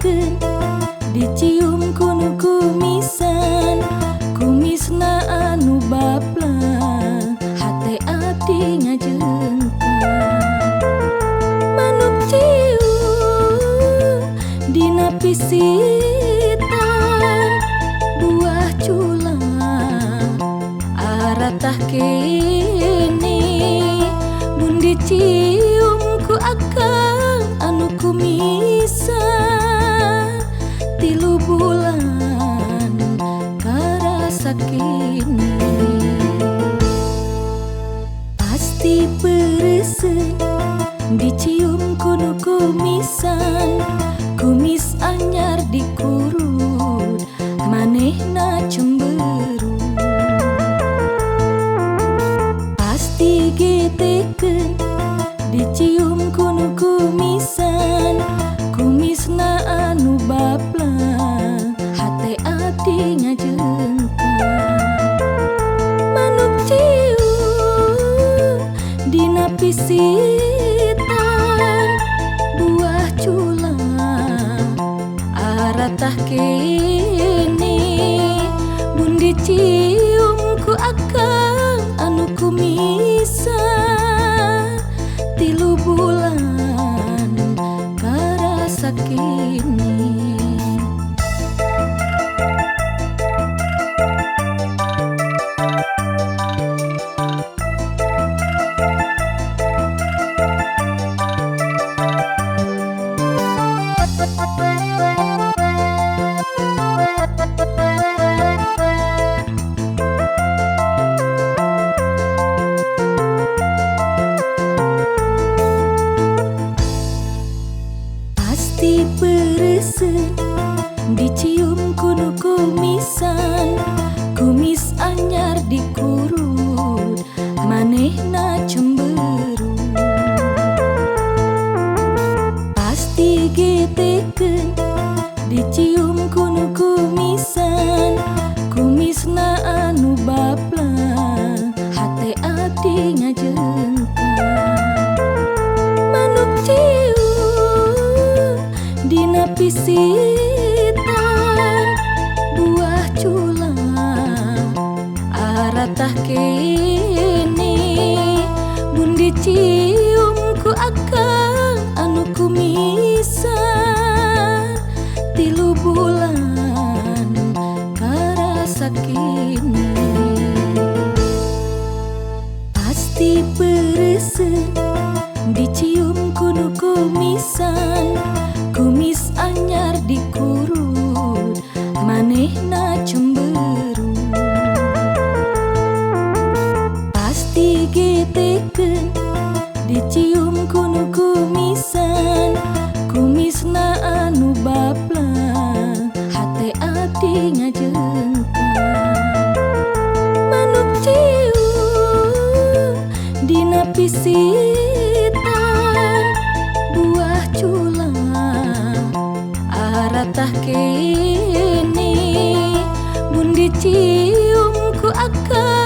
Getekeun dicium kunu kumisan, kumisna anu baplang hate abdi ngajengkang. Manuk cium dina pisitan buah cula aratah kene, mun dicium ku akang anu kumisan 3 bulan karasa kini. Pasti pereseun dicium kunu kumisan, kumis anyar dikurut manehna cemberut. Pasti getekeun dicium kunu kumisan, kumisna anu baplang hate abdi ngajengkang. Manuk cium dina pisitan buah cula aratah kene, mun dicium ku akang anu kumisan 3 bulan karasa kini. Pasti pereseun dicium kunu kumisan, kumis anyar dikurut manehna cemberut. Pasti getekeun dicium kunu kumisan, kumisna anu baplang hate abdi ngajengkang. Manuk cium dina pisitan buah cula aratah kene, mun dicium ku akang anu kumisan 3 bulan karasa kini. Pasti pereseun dicium kunu kumisan, kumis anyar dikurut manehna cemberut. Pasti getekeun dicium kunu kumisan, kumisna anu baplang hate abdi ngajengkang. Manuk cium dina pisitan buah cula aratah kene, mun dicium ku akang